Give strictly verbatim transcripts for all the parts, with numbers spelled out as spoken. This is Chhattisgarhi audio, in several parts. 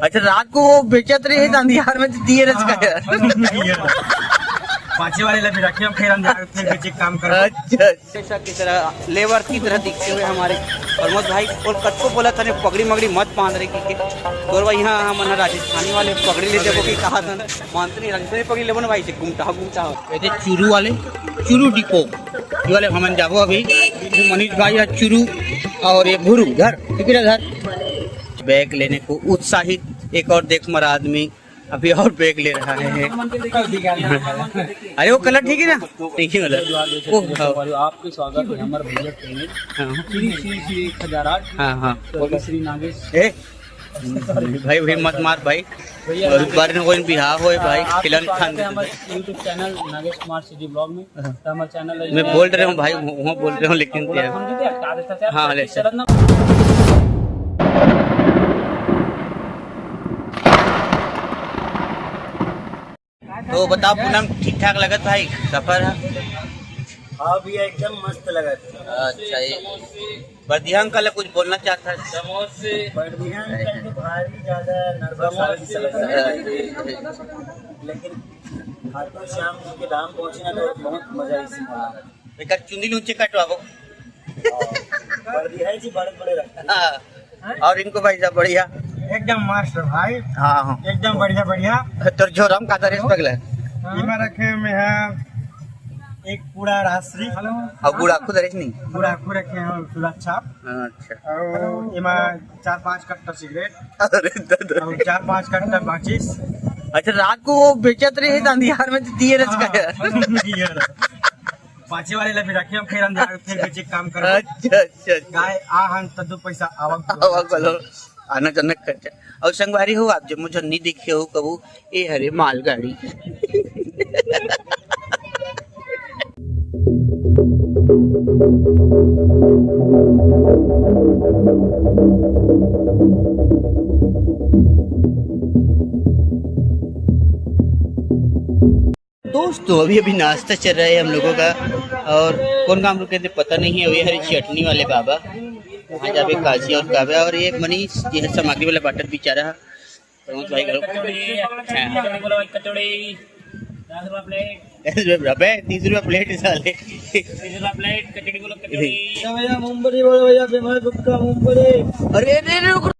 अच्छा, रात को वो बेचत रहे त अंधियार में तो दिए रच का यार। पाछे वाले ला भी रखे हम, फिर अंधियार में फिर बेचे के काम करबो। अच्छा, अच्छा। हमेशा की तरह लेबर की तरह दिखते हुए हमारे प्रमोद भाई, और कतको बोला था ने पगड़ी मगड़ी मत बांध रहे कि के। तोर भाई, यहाँ हमन राजस्थानी वाले पगड़ी ले देबो कि कहा था, मानते नहीं, राजस्थानी पगड़ी लेबो ना भाई, से घूमता हो, घूमता हो। ये थे चूरू वाले, चूरू डिपो, ये वाले हमन जाबो अभी। ये मनीष भाई है चूरू, और ये भूरू घर, ठीक है घर। बैग लेने को उत्साहित एक और देख मरा आदमी अभी और बैग ले रहा है। अरे वो कलर ठीक है ना? ठीक है वाला। ओ, हाँ। आपके स्वागत है हमारे भैया ट्रेनिंग। हाँ। श्री श्री श्री एक हजार आठ। हाँ, हाँ। तो श्री नागेश। ए, भाई, भाई, मत मार भाई। भैया और नागेश, बार में कोई बिहाव होए भाई, आप खिलन खान दे। हमारे YouTube चैनल नागेश कुमार सीधी ब्लॉग में। हाँ। तो हमारे चैनल है। मैं बोल रहे हूँ भाई, वहाँ बोल रहे हूँ, लेकिन बोला क्या? हम भी क्या, क्या देता था? हाँ, ले। शरद ना। तो बताओ पूनम, ठीक ठाक लगत भाई सफर है? हाँ भैया, एकदम मस्त लगत। अच्छा, ये बर्दिया अंकल कुछ बोलना चाहता है? समोसे। बर्दिया अंकल तो भारी ज्यादा नर्वस आ रही समोसे। लेकिन खाटू श्याम के धाम पहुंचे ना तो बहुत मजा आई इसमें। एकर चुंदी लूचे कटवाबो। बर्दिया जी बड़े बड़े रखते हैं। हाँ। और इनको भाई साहब बढ़िया। एकदम मस्त भाई। हाँ, हाँ। एकदम बढ़िया, बढ़िया। तोर झोरा में का दरेस पगला? हाँ। इमा रखे हुए हैं एक पूरा राजश्री। और गुड़ाखू दरेस नहीं? गुड़ाखू रखे हैं पूरा छाप। अच्छा। और इमा चार पांच कट्टा सिगरेट। अरे दादा। और चार पांच कट्टा माचिस। अच्छा, रात को वो बेचत रहे त अंधियार में तो दिए रच का यार। हाँ, यार। पाछे वाले ला भी रखे हम, फिर हम जाके फिर बेचे के काम करबो। अच्छा, अच्छा, अच्छा। गाय आ हन त दो पैसा आवक। आवक वाला आना जाना खर्चा। और संगवारी हो, आप जम्मो झन नहीं देखे हो कबू, ए हरे मालगाड़ी। दोस्तों, अभी अभी नाश्ता चल रहा है हम लोगों का, और कौन काम रुके थे पता नहीं है। अभी हरी चटनी वाले बाबा वहाँ जावे काशी और काव्या, और ये मनीष ये सामग्री वाला बाटत बेचारा है। प्रमोद भाई करो। कचौड़ी, हाँ। कचौड़ी बोलो भाई, कचौड़ी। दस रुपया प्लेट। दस रुपया, अबे, तीस रुपया प्लेट है साले। तीस रुपया प्लेट, कचौड़ी बोलो, कचौड़ी। भैया, मूंगफली बोलो भैया, फेमस गुटखा मूंगफली। अरे, अरे, अरे, रुक।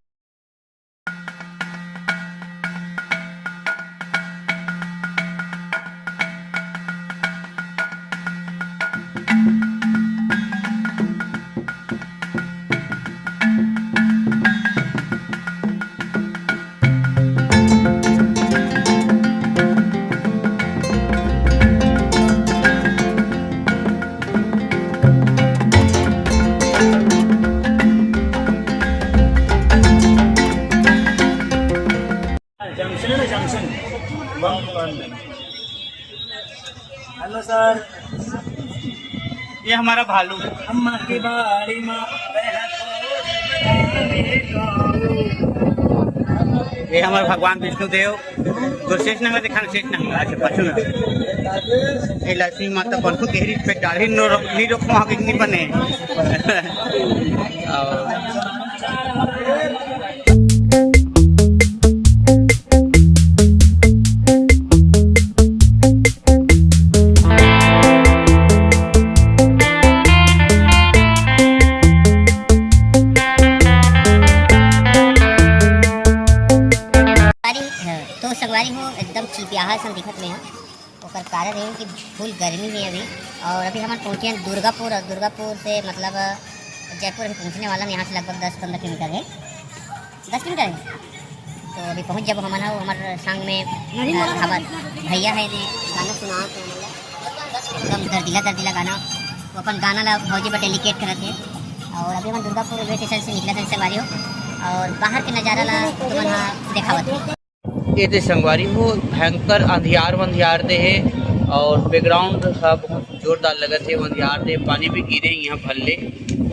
जंक्शन है ना, जंक्शन। बंद दुकान में। Hello sir. ये हमारा भालू। अम्मा की बाड़ी में। ये हमारा भगवान विष्णु देव। तो शेष नंगा दिखाना, शेष नंगा। अच्छा, पाछू ना। ये लक्ष्मी माता बनकू तेरी पे डाढ़ी नो रोक, नी रोक वहाँ की नी बने। और संगवारी, हाँ, तो संगवारी हो एकदम चिपियाहा सन दिखत में है। ओकर कारण ये कि फुल गर्मी है अभी। और अभी हमन पहुँचे हैं दुर्गापुर, और दुर्गापुर से मतलब जयपुर अभी पहुँचने वाला है, यहाँ से लगभग दस पन्द्रह किलोमीटर है, दस किलोमीटर है। तो अभी पहुँच जब हमन हो, हमारे संग में, अ, हमार भैया है ने गाना सुना तो एकदम दर्दीला दर्दीला गाना, वो अपन गाना ला भौजी पर डेडिकेट करत है। और अभी हमन दुर्गापुर रेलवे स्टेशन से निकला था संगवारी हो, और बाहर के नज़ारा ला तुमन हाँ देखावत है। ये दे संगवारी हो, भयंकर अंधियार वंधियार दे हे और बैकग्राउंड ह बहुत जोरदार लगत हे, वंधियार दे, पानी भी गिरे यहाँ भल्ले।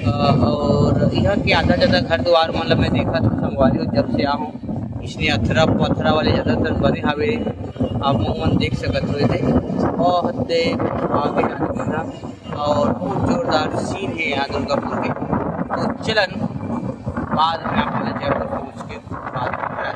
अ, और यहाँ के आधा ज्यादा घर दुआर मन ला मैं देखत हूँ संगवारी हो, जब से आ हूँ इसने अथरा पथरा वाले ज्यादातर बने हवे। आप मन देख सकत हो एदे बहुत दे आगे आने वाला और बहुत जोरदार सीन है यहाँ दुर्गापुर के। तो चलन बाद में आप जयपुर पहुँच के बात करते हैं।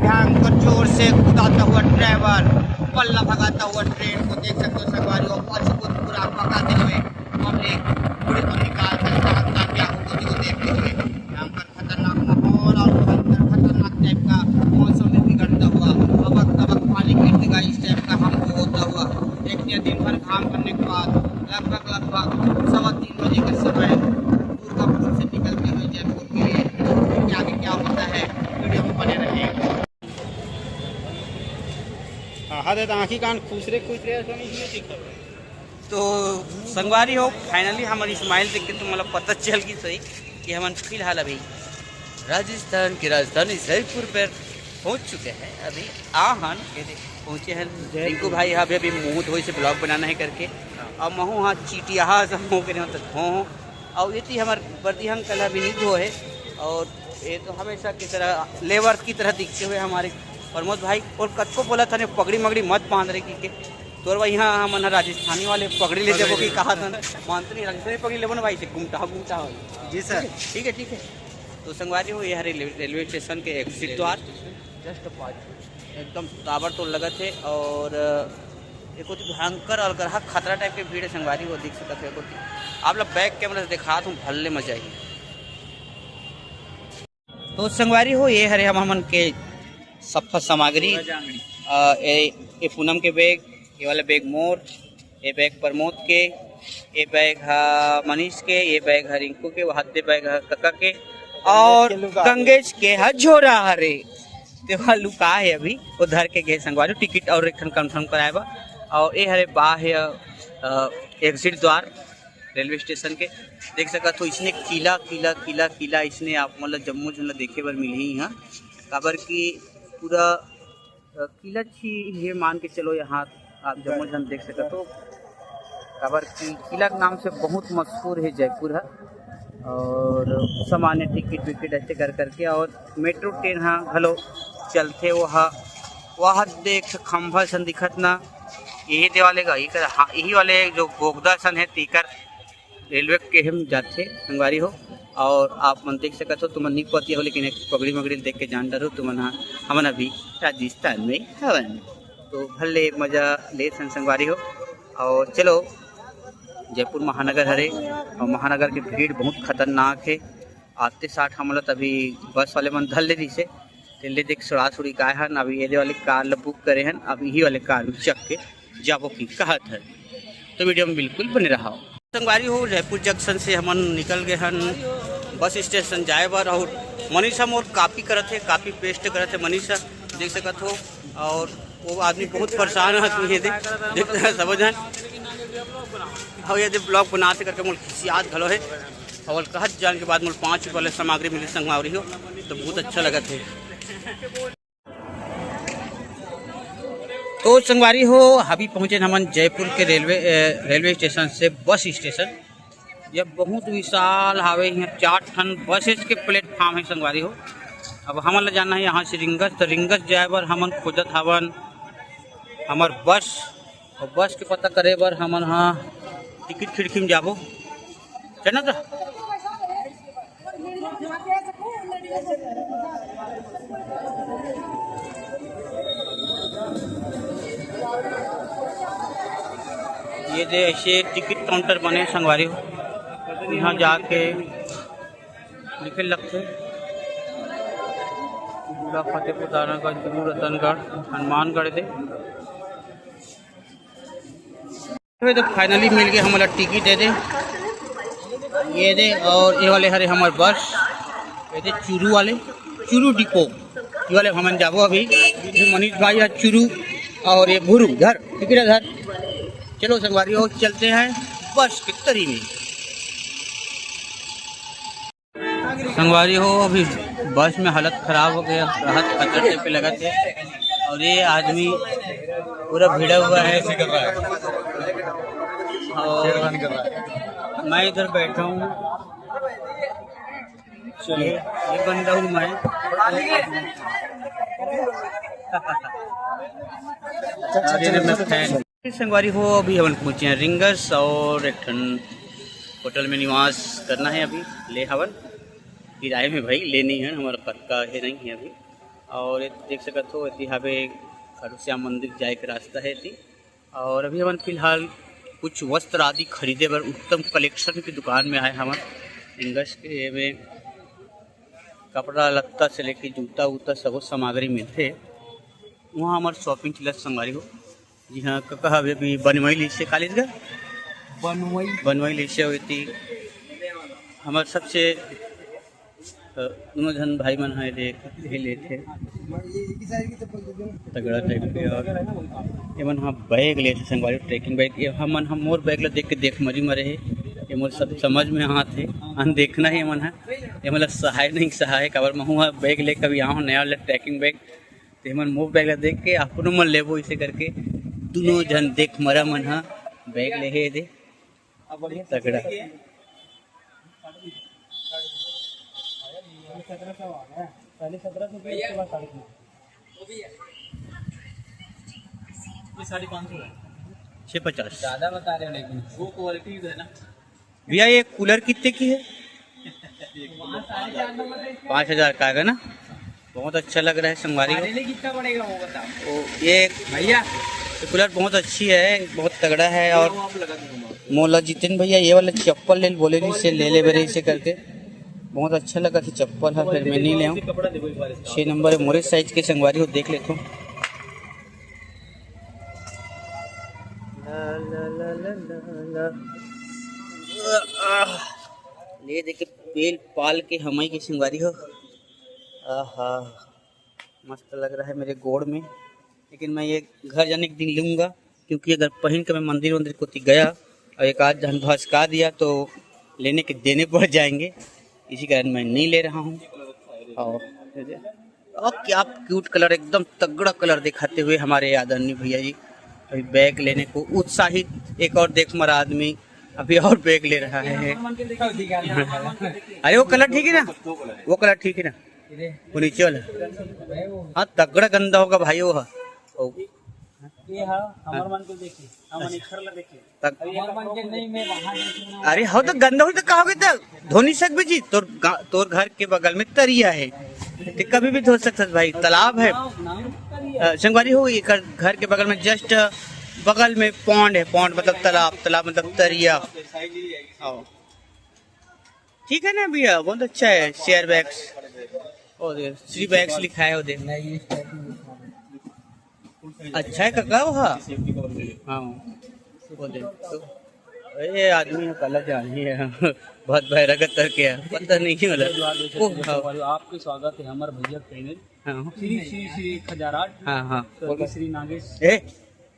टैंकर जोर से कूदाता हुआ ड्राइवर, पल्ला भगाता हुआ ट्रेन को देख सकते हो संगवारी हो। अद्भुत पूरा भगाते हुए पब्लिक पूरे को निकाल कर कागजात या को देखते हुए भयंकर खतरनाक माहौल और भयंकर खतरनाक टाइप का मौसम में बिगड़ता हुआ, अबक तबक पानी गिरने का इस टाइप का हमको होता हुआ देखते हैं। दिन भर काम करने के बाद लगभग लगभग सवा तीन बजे का समय दुर्गापुर से निकलते हुए जयपुर के लिए। क्या आगे क्या होता है, वीडियो में बने रहें। हाँ, हाँ, तो आँखी कान खुसरे खुसरे ऐसा नहीं हुए दिखा। तो संगवारी हो, फाइनली हमर स्माइल देख के तुम्हाला पता चल गई सही कि हमन फिलहाल अभी राजस्थान की राजधानी जयपुर पर पहुंच चुके हैं। अभी आहन, ये देख, पहुंचे हैं। रिंकू भाई अभी अभी मुंह धोई से ब्लॉग बनाना है करके, और महू हाँ चीटियाहा सब हो के नहीं होता हो। और ये थी हमारे वर्दी अंकल अभी नहीं धो है, और ये तो हमेशा की तरह लेबर की तरह दिखते हुए हमारे प्रमोद भाई। और कतको बोला था ने पगड़ी मगड़ी मत बांध रहे कि के तोर भाई, हाँ, हमन ह राजस्थानी वाले पगड़ी ले देबो कि कहा था, मानते नहीं, राजस्थानी पगड़ी लेबो ना भाई, से घूमटा घूमटा हो। जी सर। ठीक है, ठीक है। तो संगवारी हो, ये हरे रेलवे, रेलवे स्टेशन के एग्जिट द्वार, जस्ट पास, एकदम ताबड़तोड़ लगत है। और एक होती भयंकर और ग्राहक खतरा टाइप के भीड़ है संगवारी हो, देख सकत हो। एक होती आप लोग बैक कैमरा से दिखात हूँ, भल्ले मजा आई। तो संगवारी हो, ये हरे हम हमन के सफा सामग्री। अ, ए, ए पूनम के बैग, ये वाला बैग मोर, ये बैग प्रमोद के, ये बैग हा मनीष के, ये बैग हा रिंकू के, वो हत्ते बैग हा कका के, और गंगेश के हा झोरा हरे। ते वह लुका है अभी, वो धर के गए संगवारी, टिकट और एक ठन कंफर्म कराए बा। और ये हरे बा है, अ, एग्जिट द्वार रेलवे स्टेशन के। देख सकत हो, इसने किला, किला, किला, किला, इसने आप मन ल जम्मो झन ल देखे बर मिलही इहाँ, काबर कि पूरा, अ, किला छी ये मान के चलो, यहाँ आप जम्मो झन देख सकत हो, काबर कि किला के नाम से बहुत मशहूर है जयपुर है। और सामान्य टिकट विकट ऐसे कर करके, और मेट्रो ट्रेन हा घलो चलथे, वो हा, वह देख खंभा सन दिखत ना, यही देवाले का, यही कर, हाँ, यही वाले जो गोगदा सन है, तीकर रेलवे के हम जाथे संगवारी हो। और आप मन देख सकत हो, तुमन नहीं पति हो, लेकिन एक पगड़ी मगड़ी देख के जान डरो, तुमन हा, हमन अभी राजस्थान में हवन। तो भले मजा ले सन संगवारी हो। और चलो, जयपुर महानगर हरे, और महानगर की भीड़ बहुत खतरनाक है। आते साठ हमला तभी बस वाले मन धर ले रहिसे, तेन ले देख सुड़ा सुड़ी काय हन, अब ये वाले कार ल बुक करे हन, अब यही वाले कार में चक के जाबो की कहत हन। तो वीडियो में बिल्कुल बने रहो। संगवारी हो, जयपुर जंक्शन से हमन निकल गए हन बस स्टेशन जाए बर, और मनीषा मोर कॉपी करत है, कॉपी पेस्ट करत है मनीषा, देख सकत हो। और वो आदमी बहुत परेशान है, तुम ये देख, देख समझ हन। और ये देख ब्लॉग बनाते करके मोर खिसियात घलो है, और कहत जान के बाद मोर पाँच रुपये वाले सामग्री मिली संगवारी हो, तो बहुत अच्छा लगत है। तो संगवारी हो, अभी पहुँचे हमन जयपुर के रेलवे, अ, रेलवे स्टेशन से बस स्टेशन। यह बहुत विशाल हावे, यहाँ चार ठन बसेस के प्लेटफॉर्म है संगवारी हो। अब हमन ला जाना है यहाँ से रिंगस, तो रिंगस जाए बर हमन खोजत हवन हमर बस, और बस के पता करे बर हमन हा टिकट खिड़की में जाबो। चलना तो ये दे ऐसे टिकट काउंटर बने संगवारी हो, यहाँ जाके लिखे लगथे बूढ़ा फतेहपुर दानागढ़, चुरू रतनगढ़, हनुमानगढ़ दे। तो फाइनली मिल गए हमला टिकट दे दे, ये दे। और ये वाले हरे हमर बस, ये दे चुरू वाले, चुरू डिपो, ये वाले हमन जाबो अभी। ये मनीष भाई है चुरू, और ये भुरू धर टिकट है धर। चलो संगवारी हो, चलते हैं बस के तरी में। संगवारी हो, अभी बस में हालत खराब हो गया, राहत खचर पे लगा थे। और ये आदमी पूरा भिड़ा हुआ है। और मैं इधर बैठा हूँ। चलिए, ये बंदा हूँ मैं। और ये मेरा फैन। संगवारी हो, अभी हमन पहुँचे हैं रिंगस और एक ठन होटल में निवास करना है। अभी ले हवन किराए में भाई, ले नहीं है, हमारा पक्का है नहीं है अभी। और ये देख सकत हो, एती हावे खाटू श्याम मंदिर जाए के रास्ता है एती। और अभी हमन फिलहाल कुछ वस्त्र आदि खरीदे बर उत्तम कलेक्शन की दुकान में आए हमन। इंगस के एमे कपड़ा लत्ता से लेके जूता उता सबो सामग्री मिलथे। वहाँ हमर शॉपिंग चलत संगवारी हो। जी हाँ, कका हवे अभी बनवाई लीसे कॉलेज का बनवाई बनवाई लीसे होती। हमर सबसे अ, दोनों झन भाई मन ह देख, यही लेथे। तगड़ा टाइप के। और एमन ह बैग लेथे संगवारी, ट्रैकिंग बैग। ये हमन ह मोर बैग ला देख के देख मरी मरे हे। ये मोर सब समझ में आत हे, अन देखना ही एमन ह। एमन ला सहाय नहीं सहाय, काबर महू ह बैग ले कभी आहूँ नया वाला ट्रैकिंग बैग। ते एमन मोर बैग ला देख के अपनो मन लेबो, इसे करके दोनों झन देख मरा मन ह बैग ले हे दे। तगड़ा। छः पचास। ज़्यादा बता रहे हो, लेकिन वो क्वालिटी है ना। भैया, ये कूलर कितने की है? पाँच हज़ार का है ना? बहुत अच्छा लग रहा है संगवारी हो। फाइनली कितना पड़ेगा वो बताओ। ओ, ये भैया, ये कूलर बहुत अच्छी है, बहुत तगड़ा है। और वो आप लगा दो, मोला जितिन भैया ये वाला चप्पल ले बोले रहिसे, ले ले बर इसे करके। बहुत अच्छा लगा थी चप्पल है, फिर मैं नहीं ले आऊँ। छः नंबर है मोरे साइज के संगवारी हो, देख लेथों। ले देखे पेल पाल के हमई के संगवारी हो। आहा, मस्त लग रहा है मेरे गोड़ में, लेकिन मैं ये घर जाने के दिन लूँगा, क्योंकि अगर पहन के मैं मंदिर वंदिर कोती गया और एक आध जन भसका दिया तो लेने के देने पड़ जाएंगे, इसी कारण मैं नहीं ले रहा हूँ। और, और क्या क्यूट कलर, एकदम तगड़ा कलर दिखाते हुए हमारे आदरणीय भैया जी अभी बैग लेने को उत्साहित। एक और देख मरा आदमी अभी और बैग ले रहा है। अरे वो कलर ठीक है ना, वो कलर ठीक है ना, वो नीचे वाला। हाँ, तगड़ा गंदा होगा भाई वो। ओ, ये हा, हमर मन के देखिए, हमन इखर ला देखिए। तक अभी हमर मन के नहीं, मैं वहाँ देखूँ ना। अरे हो तो गंदा हो तो का होगे, तो धो नहीं सकबे जी। तोर गा-, तोर घर के बगल में तरिया है, ते कभी भी धो सकत भाई, तालाब है। नाम, नाम तरिया। अ, संगवारी हो, एकर घर के बगल में just बगल में पॉन्ड है, पॉन्ड मतलब तालाब, तालाब मतलब तरिया। हाँ। ठीक है ना भैया, बहुत अच्छा है। शेयर बैग्स, ओ दे, श्री बैग्स लिखा है, ओ दे। अच्छा है काका, वो हाँ। हाँ, वो दे। तो ये आदमी है, काला जानी है। बहुत भैरा का तर्क है, पता नहीं क्यों लगा। ओ, हाँ। आपके स्वागत है हमारे भैया के चैनल हाँ। श्री श्री श्री एक हजार आठ। हाँ, हाँ। स्वर्गीय श्री नागेश। ए,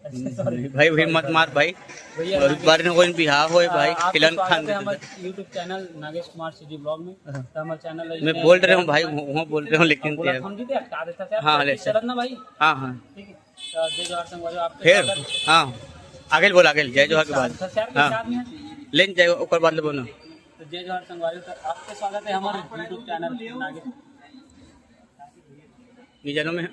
भाई, भाई, मत मार भाई। भैया, और नागेश, बारे में कोई बिहाव होए आ, भाई, आपका खिलन स्वागत खान है दे हमारे दे। YouTube channel Nagesh Kumar CG blog में। हाँ। तो हमारे चैनल है मैं इसमें बोल रहे हूँ भाई, वहाँ बोल रहे हूँ, लेकिन बोला, क्या? हम जी दे, हटा देता सर, हाँ, ले। शरद ना भाई। हाँ, हाँ। ठीक है। तो जय जोहार संगवारी, आपके फिर? स्वागत। हाँ, आगे बोल, आगे, जय जोहार के बाद। सर, सर, हाँ। साथ में। लेन जाए, ओकर बाद ले बोलो। तो जय जोहार संगवारी, तो आपके स्वागत है हमारे YouTube चैनल नागेश। ये जनों में